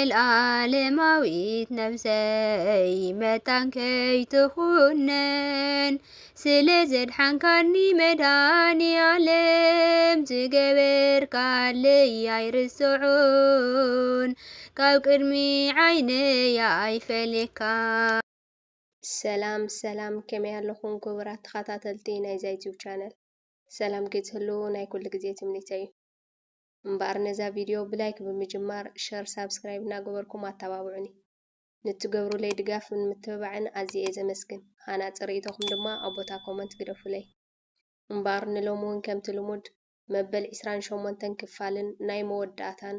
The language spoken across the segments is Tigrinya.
ዘለዓለማዊት ነፍሰይ መታን ከይትኹነን፣ ስለ ዘድሓንካኒ መድሃኒ ኣለም፣ ዝገበርካለይ ኣይርስዖን፣ ካብ ቅድሚ ዓይነይ ኣይፈልየካ። ሰላም ሰላም፣ ከመይ ኣለኹም ክቡራት ተኸታተልቲ ናይዛ ዩቲዩብ ቻነል? ሰላም ክትህልዉ ናይ ኩሉ ግዜ ትምኒተይ እዩ። እምበኣር ነዛ ቪድዮ ብላይክ ብምጅማር፣ ሸር፣ ሳብስክራይብ እናገበርኩም ኣተባብዑኒ። ንትገብሩለይ ድጋፍን ምትብባዕን ኣዝየ እየ ዘመስግን። ሃናጺ ርእይቶኹም ድማ ኣብ ቦታ ኮመንት ግደፉለይ። እምበኣር ንሎሚ እውን ከምቲ ልሙድ መበል ዕስራን ሸሞንተን ክፋልን ናይ መወዳእታን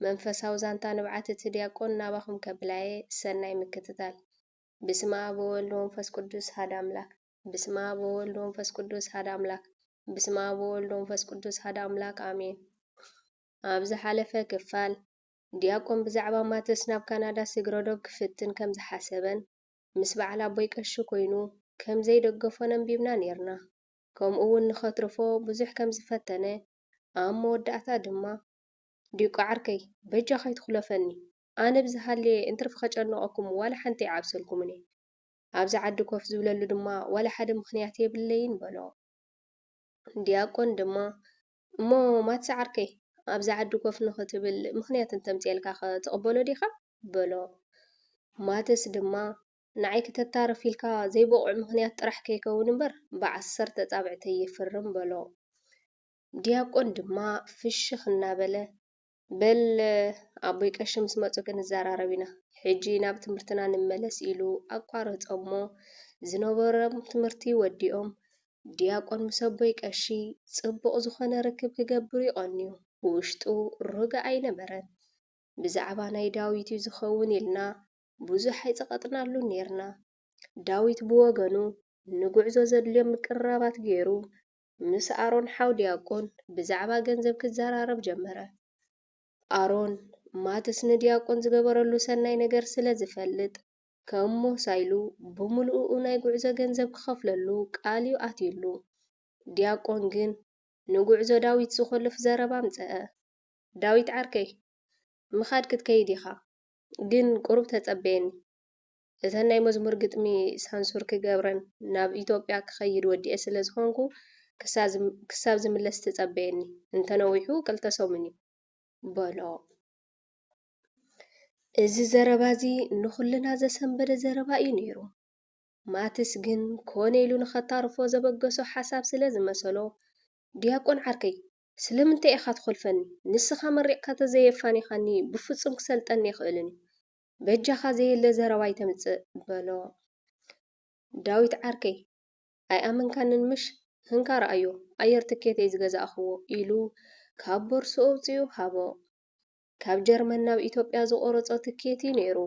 መንፈሳዊ ዛንታ ንብዓት እቲ ዲያቆን ናባኹም ከብላየ ሰናይ ምክትታል። ብስመ ኣብ ወወልድ ወመንፈስ ቅዱስ ሓደ ኣምላክ። በስመ አብ ወወልድ ወመንፈስ ቅዱስ ሓደ አምላክ። በስመ አብ ወወልድ ወመንፈስ ቅዱስ ሓደ አምላክ አሜን። ኣብ ዝሓለፈ ክፋል ዲያቆን ብዛዕባ ማተስ ናብ ካናዳ ስግረዶብ ክፍትን ከም ዝሓሰበን ምስ በዓል ኣቦይ ቀሺ ኮይኑ ከም ዘይደገፎን ኣንቢብና ኔርና። ከምኡ እውን ንኸትርፎ ብዙሕ ከም ዝፈተነ፣ ኣብ መወዳእታ ድማ ዲቆ ዓርከይ በጃኻ ኣይትኹለፈኒ፣ ኣነ ብዝሃልየ እንትርፊ ከጨንቐኩም ዋላ ሓንቲ ኣይዓብሰልኩምን እየ። ኣብዚ ዓዲ ኮፍ ዝብለሉ ድማ ዋላ ሓደ ምኽንያት የብለይን በሎ። ዲያቆን ድማ እሞ ማትስ ዓርከይ ኣብዚ ዓዲ ኮፍ ንኽትብል ምኽንያት እንተምፅኤልካኸ ትቕበሎ ዲኻ? በሎ። ማትስ ድማ ንዓይ ክተታርፍ ኢልካ ዘይበቑዕ ምኽንያት ጥራሕ ከይከውን እምበር ብዓሰርተ ኣፃብዕተይ ይፍርም በሎ። ዲያቆን ድማ ፍሽኽ እናበለ በል ኣቦይ ቀሺ ምስ መፁ ክንዘራረብ ኢና፣ ሕጂ ናብ ትምህርትና ንመለስ ኢሉ ኣቋረፆ እሞ ዝነበሮም ትምህርቲ ወዲኦም ዲያቆን ምስ ኣቦይ ቀሺ ፅቡቕ ዝኾነ ርክብ ክገብር እዩ ቀንዩ። ብውሽጡ ርግእ ኣይነበረን። ብዛዕባ ናይ ዳዊት እዩ ዝኸውን ኢልና ብዙሕ ኣይፀቐጥናሉን ኔርና። ዳዊት ብወገኑ ንጉዕዞ ዘድልዮም ምቅርራባት ገይሩ ምስ ኣሮን ሓው ዲያቆን ብዛዕባ ገንዘብ ክዘራረብ ጀመረ። ኣሮን ማትስ ንዲያቆን ዝገበረሉ ሰናይ ነገር ስለ ዝፈልጥ ከም ሞሳ ኢሉ ብምሉኡ ናይ ጉዕዞ ገንዘብ ክኸፍለሉ ቃል እዩ ኣትዩሉ። ዲያቆን ግን ንጉዕዞ ዳዊት ዝኾልፍ ዘረባ ኣምፀአ። ዳዊት ዓርከይ ምኻድ ክትከይድ ኢኻ፣ ግን ቁሩብ ተፀበየኒ። እተን ናይ መዝሙር ግጥሚ ሳንሱር ክገብረን ናብ ኢትዮጵያ ክኸይድ ወዲኤ ስለ ዝኾንኩ ክሳብ ዝምለስ ተፀበየኒ፣ እንተነዊሑ ክልተ ሰሙን እዩ በሎ። እዚ ዘረባ እዚ ንኹልና ዘሰንበደ ዘረባ እዩ ነይሩ። ማትስ ግን ኮነ ኢሉ ንኸታርፎ ዘበገሶ ሓሳብ ስለ ዝመሰሎ፣ ዲያቆን ዓርከይ፣ ስለምንታይ ኢኻ ትኾልፈኒ? ንስኻ መሪቕካ ተዘየፋኒኻኒ ብፍጹም ክሰልጠኒ ኣይኽእልን እዩ። በጃኻ ዘየለ ዘረባ ኣይተምጽእ በሎ። ዳዊት ዓርከይ፣ ኣይኣመንካንን ምሽ? ህንካ ረኣዮ፣ ኣየር ትኬተይ ዝገዛእኽዎ ኢሉ ካብ ቦርሱ ኣውጺኡ ሃቦ። ካብ ጀርመን ናብ ኢትዮጵያ ዝቖረጾ ትኬት እዩ ነይሩ።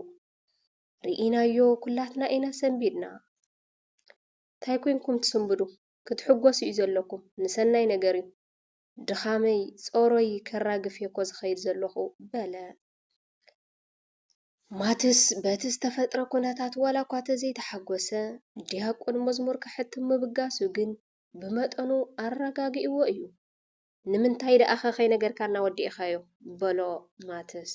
ርኢናዮ ኩላትና ኢና ሰንቢድና። ታይ ኮይንኩም ትስንብዱ? ክትሕጎሱ እዩ ዘለኩም፣ ንሰናይ ነገር እዩ። ድኻመይ ጾሮይ ከራግፍ እየ እኮ ዝኸይድ ዘለኹ በለ። ማትስ በቲ ዝተፈጥረ ኩነታት ዋላ እኳ ተዘይተሓጎሰ፣ ዲያቆን መዝሙር ከሕትም ምብጋሱ ግን ብመጠኑ ኣረጋጊእዎ እዩ። ንምንታይ ደኣኸ ከይነገርካና ወዲእኻዮ? በሎ ማትስ።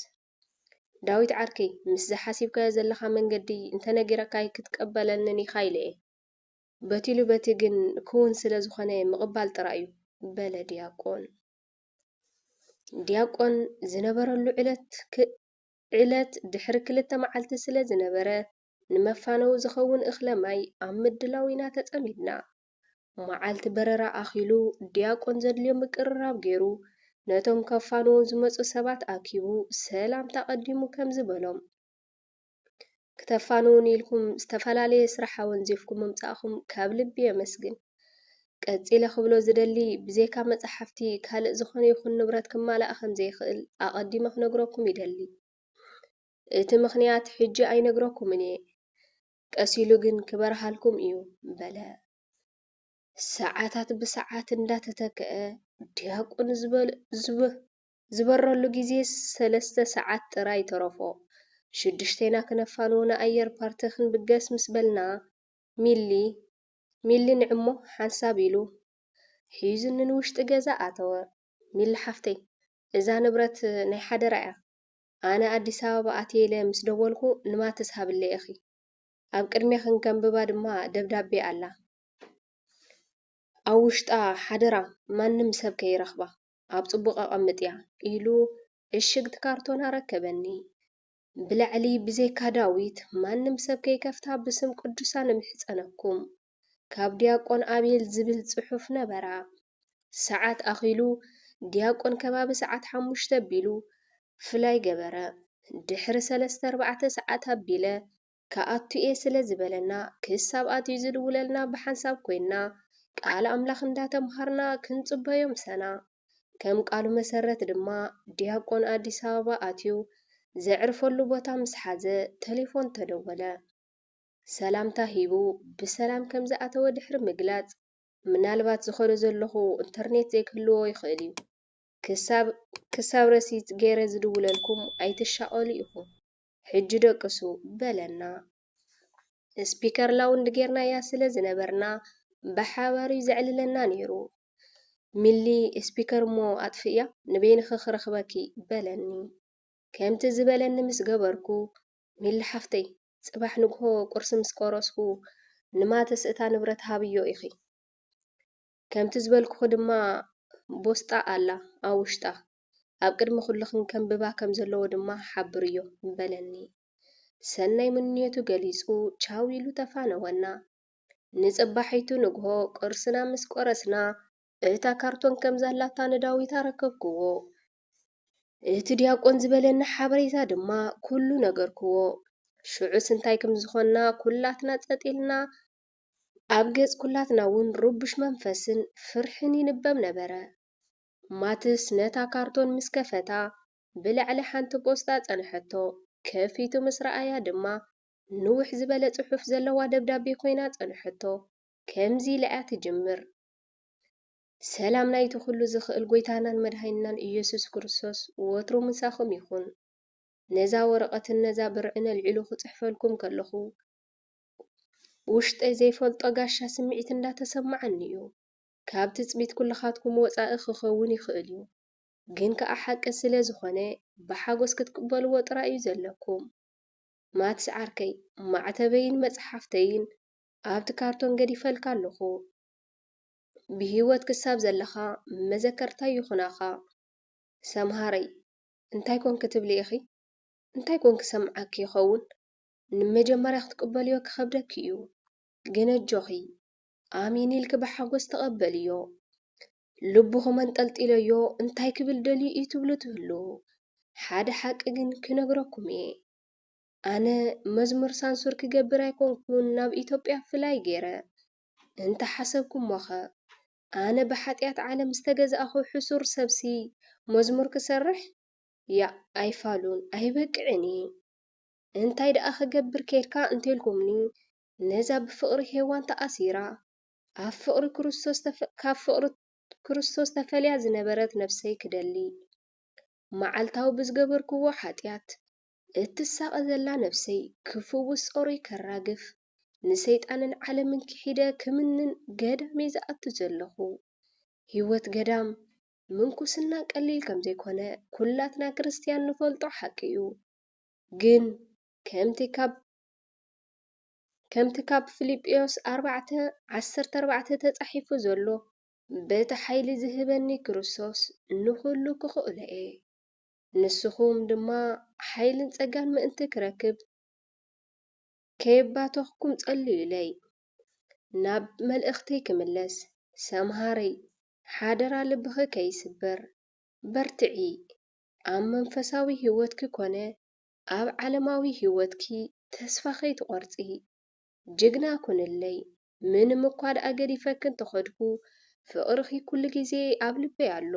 ዳዊት ዓርከይ፣ ምስዚ ሓሲብካዮ ዘለኻ መንገዲ እንተነጊረካይ ክትቀበለንን ኢኻ ኢለ እየ። በቲ ኢሉ በቲ ግን ክውን ስለ ዝኾነ ምቕባል ጥራይ እዩ፣ በለ ዲያቆን። ዲያቆን ዝነበረሉ ዕለት ክ-፣ ዕለት ድሕሪ ክልተ መዓልቲ ስለ ዝነበረ፣ ንመፋነዊ ዝኸውን እኽለ ማይ ኣብ ምድላው ኢና ተጸሚድና። መዓልቲ በረራ ኣኺሉ፣ ዲያቆን ዘድልዮ ምቅርራብ ገይሩ፣ ነቶም ከፋንዎም ዝመጹ ሰባት ኣኪቡ፣ ሰላምታ ቀዲሙ ከምዚ በሎም። ክተፋንዉኒ ኢልኩም ዝተፈላለየ ስራሕ ኣወንዚፍኩም ምምጻእኹም ካብ ልቢ የመስግን። ቀጺለ ክብሎ ዝደሊ፣ ብዘይካ መጻሕፍቲ ካልእ ዝኾነ ይኹን ንብረት ክማላእ ከም ዘይክእል ኣቐዲመ ክነግረኩም ይደሊ። እቲ ምኽንያት ሕጂ ኣይነግረኩምን እየ፣ ቀስ ኢሉ ግን ክበርሃልኩም እዩ በለ። ሰዓታት ብሰዓት እንዳተተክአ ዲያቆን ዝበል-፣ ዝብ-፣ ዝበረሉ ግዜ ሰለስተ ሰዓት ጥራይ ተረፎ። ሽዱሽቴና ክነፋንዎ ንኣየር ፓርክ ክንብገስ ምስ በልና ሚሊ፣ ሚሊ ንዕሞ ሓንሳብ ኢሉ ሒዙኒ ንውሽጢ ገዛ ኣተወ። ሚሊ ሓፍተይ፣ እዛ ንብረት ናይ ሓደራ እያ። ኣነ ኣዲስ ኣበባ ኣትየ ኢለ ምስ ደወልኩ ንማትስ ሃብለይ ኢኺ። ኣብ ቅድሜኽን ከንብባ ድማ ደብዳቤ ኣላ። ኣብ ውሽጣ ሓደራ ማንም ሰብ ከይረኽባ ኣብ ጽቡቕ ኣቐምጥያ ኢሉ ዕሽግቲ ካርቶን ኣረከበኒ። ብላዕሊ ብዘይካ ዳዊት ማንም ሰብ ከይከፍታ ብስም ቅዱሳን እምሕጸነኩም። ካብ ዲያቆን ኣቤል ዝብል ጽሑፍ ነበራ። ሰዓት ኣኺሉ ዲያቆን ከባቢ ሰዓት ሓሙሽተ ኣቢሉ ፍላይ ገበረ። ድሕሪ ሰለስተ ኣርባዕተ ሰዓት ኣቢለ ክኣቱ እየ ስለ ዝበለና ክሳብ ኣትዩ ዝድውለልና ብሓንሳብ ኮይንና ቃል ኣምላኽ እንዳተምሃርና ክንጽበዮ ምሰና። ከም ቃሉ መሰረት ድማ ዲያቆን ኣዲስ ኣበባ ኣትዩ ዘዕርፈሉ ቦታ ምስ ሓዘ ተሌፎን ተደወለ። ሰላምታ ሂቡ ብሰላም ከም ዝኣተወ ድሕሪ ምግላጽ፣ ምናልባት ዝኸዶ ዘለኹ ኢንተርኔት ዘይክህልዎ ይኽእል እዩ። ክሳብ ክሳብ ረሲት ገይረ ዝድውለልኩም ኣይትሻቐሉ ኢኹም። ሕጂ ደቅሱ በለና። ስፒከር ላውንድ ጌርናያ ስለ ዝነበርና ብሓባር እዩ ዘዕልለና ነይሩ። ሚሊ ስፒከር እሞ ኣጥፍእያ ንበይንኺ ክረኽበኪ በለኒ። ከምቲ ዝበለኒ ምስ ገበርኩ፣ ሚሊ ሓፍተይ፣ ጽባሕ ንግሆ ቁርሲ ምስ ቆረስኩ ንማተስ እታ ንብረት ሃብዮ ኢኺ። ከምቲ ዝበልኩኺ ድማ ቦስጣ ኣላ ኣብ ውሽጣ። ኣብ ቅድሚ ኩልኽን ከንብባ ከም ዘለዎ ድማ ሓብርዮ በለኒ። ሰናይ ምንዮቱ ገሊጹ ቻው ኢሉ ተፋነወና። ንጽባሒቱ ንግሆ ቁርስና ምስ ቆረስና፣ እታ ካርቶን ከም ዘላታ ንዳዊት ኣረከብክዎ። እቲ ዲያቆን ዝበለኒ ሓበሬታ ድማ ኩሉ ነገርክዎ። ሽዑስ እንታይ ከም ዝኾንና ኩላትና ጸጥ ኢልና፣ ኣብ ገጽ ኩላትና እውን ርቡሽ መንፈስን ፍርሕን ይንበብ ነበረ። ማትስ ነታ ካርቶን ምስ ከፈታ፣ ብላዕሊ ሓንቲ ፖስታ ጸንሐቶ። ከፊቱ ምስ ረኣያ ድማ፣ ንውሕ ዝበለ ጽሑፍ ዘለዋ ደብዳቤ ኮይና ጸንሐቶ። ከምዚ ኢላ እያ ትጅምር። ሰላም ናይቲ ኩሉ ዝኽእል ጎይታናን መድሃኒናን ኢየሱስ ክርስቶስ ወትሩ ምሳኹም ይኹን። ነዛ ወረቐትን ነዛ ብርዕን ኣልዒሉ ክጽሕፈልኩም ከለኹ፣ ውሽጠይ ዘይፈልጦ ጋሻ ስምዒት እንዳተሰማዓኒ እዩ። ካብ ትጽቢት ኩልኻትኩም ወጻኢ ክኸውን ይኽእል እዩ። ግን ከኣ ሓቂ ስለ ዝኾነ፣ ብሓጎስ ክትቅበልዎ ጥራይ እዩ ዘለኩም። ማትስ ዓርከይ፣ ማዕተበይን መጽሓፍተይን ኣብቲ ካርቶን ገዲፈልካ ኣለኹ። ብህይወት ክሳብ ዘለኻ መዘከርታይ ይኹናኻ። ሰምሃረይ፣ እንታይ ኮን ክትብሊ ኢኺ? እንታይ ኮን ክሰምዓኪ ይኸውን? ንመጀመርያ ክትቅበልዮ ክኸብደኪ እዩ። ግን ኣጆኺ፣ ኣሜን ኢልኪ ብሓጎስ ተቐበልዮ። ልብኹም ኣንጠልጢለዮ እንታይ ክብል ደልዩ እዩ ትብሉ ትህልዉ። ሓደ ሓቂ ግን ክነግረኩም እየ። ኣነ መዝሙር ሳንሱር ክገብር ኣይኮንኩን ናብ ኢትዮጵያ ፍላይ ገይረ። እንተሓሰብኩሞኸ፣ ኣነ ብሓጢኣት ዓለም ዝተገዛእኹ ሕሱር ሰብሲ መዝሙር ክሰርሕ? ያእ ኣይፋሉን፣ ኣይበቅዕን እየ። እንታይ ደኣ ክገብር ኬድካ እንተልኩምኒ፣ ነዛ ብፍቕሪ ሄዋን ተኣሲራ፣ ኣብ ፍቕሪ ክርስቶስ ተፈ-፣ ካብ ፍቕሪ ክርስቶስ ተፈልያ ዝነበረት ነፍሰይ ክደሊ። መዓልታዊ ብዝገበርክዎ ሓጢኣት እትሳቐ ዘላ ነፍሰይ ክፍውስ ጾረይ ከራግፍ፣ ንሰይጣንን ዓለምን ክሒደ ክምንን ገዳም እየ ዝኣቱ ዘለኹ። ህይወት ገዳም፣ ምንኩስና ቀሊል ከም ዘይኮነ ኩላትና ክርስትያን ንፈልጦ ሓቂ እዩ። ግን ከምቲ ካብ ከምቲ ካብ ፊልጵዮስ ኣርባዕተ ዓሰርተ ኣርባዕተ ተጻሒፉ ዘሎ፣ በቲ ሓይሊ ዝህበኒ ክርስቶስ ንኹሉ ክኽእሎ እየ። ንስኹም ድማ ሓይልን ጸጋን ምእንቲ ክረክብ ከየባተኽኩም ጸልዩለይ። ናብ መልእኽተይ ክምለስ፣ ሰምሃረይ፣ ሓደራ ልብኺ ከይስበር፣ በርትዒ። ኣብ መንፈሳዊ ህይወትኪ ኮነ ኣብ ዓለማዊ ህይወትኪ ተስፋ ከይትቖርጺ። ጅግና ኩንለይ። ምንም እኳ ደኣ ገዲፈኪ እንተኸድኩ፣ ፍቕርኺ ኩሉ ግዜ ኣብ ልበይ ኣሎ።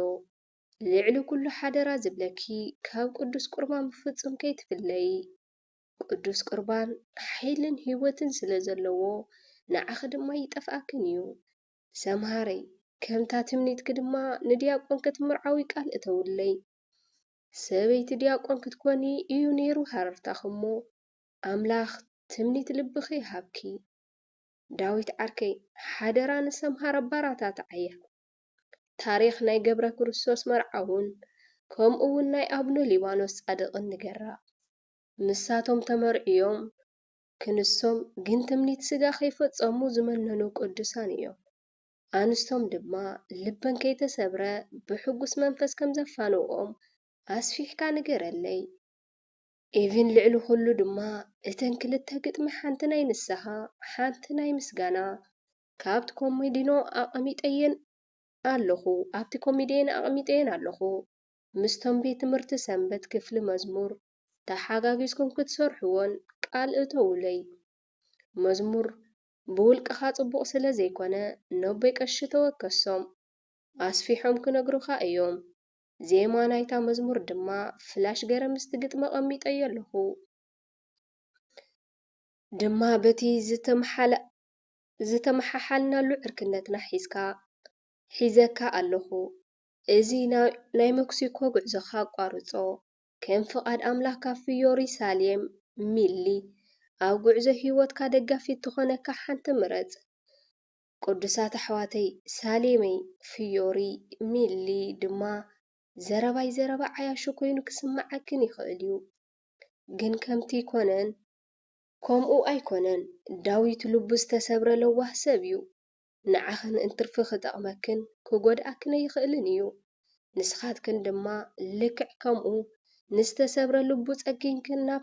ልዕሊ ኩሉ ሓደራ ዝብለኪ፣ ካብ ቅዱስ ቁርባን ብፍጹም ከይትፍለዪ። ቅዱስ ቁርባን ሓይልን ህይወትን ስለ ዘለዎ፣ ንዓኺ ድማ ይጠፍኣክን እዩ። ሰምሃረይ፣ ከምታ ትምኒትኪ ድማ ንዲያቆን ክትምርዓዊ ቃል እተውለይ። ሰበይቲ ዲያቆን ክትኮኒ እዩ ነይሩ ሃረርታኺ እሞ፣ ኣምላኽ ትምኒት ልብኺ ይሃብኪ። ዳዊት ዓርከይ፣ ሓደራ ንሰምሃር ኣባራታትዓያ። ታሪኽ ናይ ገብረ ክርስቶስ መርዓውን ከምኡ እውን ናይ ኣቡነ ሊባኖስ ጻድቕን ንገራ። ንሳቶም ተመርዕዮም ክንሶም ግን ትምኒት ስጋ ከይፈጸሙ ዝመነኑ ቅዱሳን እዮም። ኣንስቶም ድማ ልበን ከይተሰብረ ብሕጉስ መንፈስ ከም ዘፋንውኦም ኣስፊሕካ ንገረለይ። ኢቪን ልዕሊ ኩሉ ድማ እተን ክልተ ግጥሚ ሓንቲ ናይ ንስሓ ሓንቲ ናይ ምስጋና ካብቲ ኮሜዲኖ ኣቐሚጠየን ኣለኹ ኣብቲ ኮሜዲየን ኣቐሚጠየን ኣለኹ። ምስቶም ቤት ትምህርቲ ሰንበት ክፍሊ መዝሙር ተሓጋጊዝኩም ክትሰርሕዎን ቃል እተውለይ። መዝሙር ብውልቅኻ ጽቡቕ ስለ ዘይኮነ ነቦይ ቀሺ ተወከሶም ኣስፊሖም ክነግሩኻ እዮም። ዜማ ናይታ መዝሙር ድማ ፍላሽ ገረ ምስቲ ግጥሚ ኣቐሚጠዮ ኣለኹ። ድማ በቲ ዝተመሓላ- ዝተመሓሓልናሉ ዕርክነትና ሒዝካ ሒዘካ ኣለኹ። እዚ ና- ናይ መክሲኮ ጉዕዞኻ ኣቋርጾ። ከም ፍቓድ ኣምላኽ ካብ ፍዮሪ ሳልየም ሚሊ ኣብ ጉዕዞ ህይወትካ ደጋፊት ትኾነካ ሓንቲ ምረጽ። ቅዱሳት ኣሕዋተይ ሳሌመይ ፍዮሪ ሚሊ ድማ ዘረባይ ዘረባ ዓያሹ ኮይኑ ክስምዓክን ይኽእል እዩ። ግን ከምቲ ይኮነን ከምኡ ኣይኮነን። ዳዊት ልቡ ዝተሰብረ ለዋህ ሰብ እዩ። ንዓኽን እንትርፊ ክጠቕመክን ክጎድኣክን ኣይኽእልን እዩ። ንስኻትክን ድማ ልክዕ ከምኡ ንዝተሰብረ ልቡ ጸጊንክን ናብ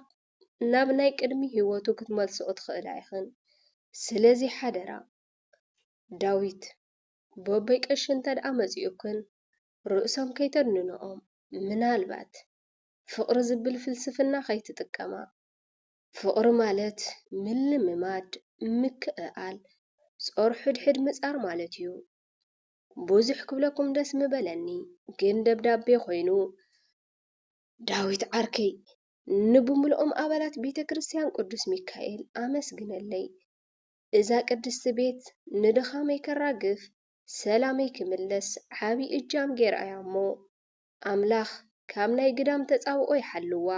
ናብ ናይ ቅድሚ ህይወቱ ክትመልስኦ ትኽእላ ኢኽን። ስለዚ ሓደራ ዳዊት በቦይ ቀሺ እንተድኣ መጺኡክን ርእሶም ከይተድንንኦም ምናልባት ፍቕሪ ዝብል ፍልስፍና ከይትጥቀማ። ፍቕሪ ማለት ምልምማድ፣ ምክእኣል፣ ጾር ሕድሕድ ምጻር ማለት እዩ። ብዙሕ ክብለኩም ደስ ምበለኒ ግን ደብዳቤ ኮይኑ ዳዊት ዓርከይ ንብምልኦም ኣባላት ቤተ ክርስቲያን ቅዱስ ሚካኤል ኣመስግነለይ። እዛ ቅድስቲ ቤት ንድኻመይ ከራግፍ ሰላመይ ክምለስ ዓቢ እጃም ጌራ እያ እሞ ኣምላኽ ካብ ናይ ግዳም ተጻብኦ ይሓልዋ።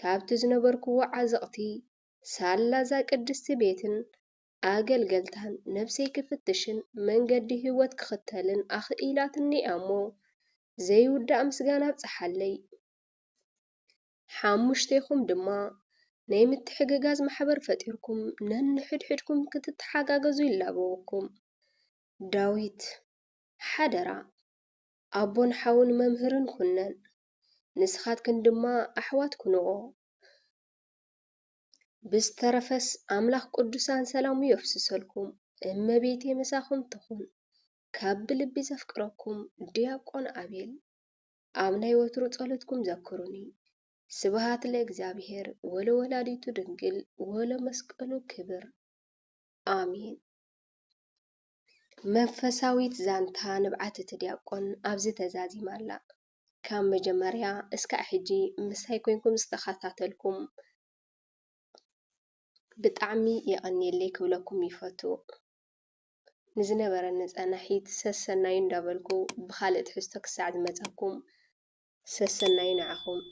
ካብቲ ዝነበርክዎ ዓዘቕቲ ሳላ እዛ ቅድስቲ ቤትን ኣገልገልታን ነብሰይ ክፍትሽን መንገዲ ህይወት ክኽተልን ኣኽኢላትኒ እያ እሞ ዘይውዳእ ምስጋና ኣብጽሓለይ። ሓሙሽቴኹም ድማ ናይ ምትሕግጋዝ ማሕበር ፈጢርኩም ነንሕድሕድኩም ክትተሓጋገዙ ይላበወኩም። ዳዊት ሓደራ ኣቦን ሓውን መምህርን ኩነን ንስኻትክን ድማ ኣሕዋት ኩንኦ። ብዝተረፈስ ኣምላኽ ቅዱሳን ሰላሙ የፍስሰልኩም። እመቤቴ ምሳኹም ትኹን። ካብ ብልቢ ዘፍቅረኩም ዲያቆን ኣቤል። ኣብ ናይ ወትሩ ጸሎትኩም ዘክሩኒ። ስብሃት ለእግዚኣብሔር ወለወላዲቱ ድንግል ወለመስቀሉ ክብር። ኣሜን። መንፈሳዊት ዛንታ ንብዓት እቲ ዲያቆን ኣብዚ ተዛዚማ ኣላ። ካብ መጀመርያ እስካዕ ሕጂ ምሳይ ኮይንኩም ዝተኸታተልኩም ብጣዕሚ የቐንየለይ ክብለኩም ይፈቱ። ንዝነበረኒ ጸናሒት ሰሰናዩ እንዳበልኩ ብኻልእ ትሕዝቶ ክሳዕ ዝመጸኩም ሰሰናዩ ንዓኹም።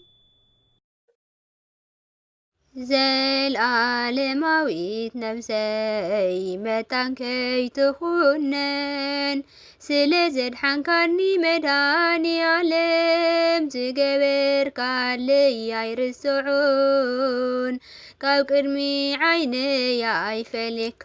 ዘልኣለማዊት ነብሰይ መታን ከይትኹነን ስለ ዘድሓንካኒ መድሃኒ ኣለም ዝገበርካለይ ኣይርስዖን ካብ ቅድሚ ዓይነይ ኣይፈለካ።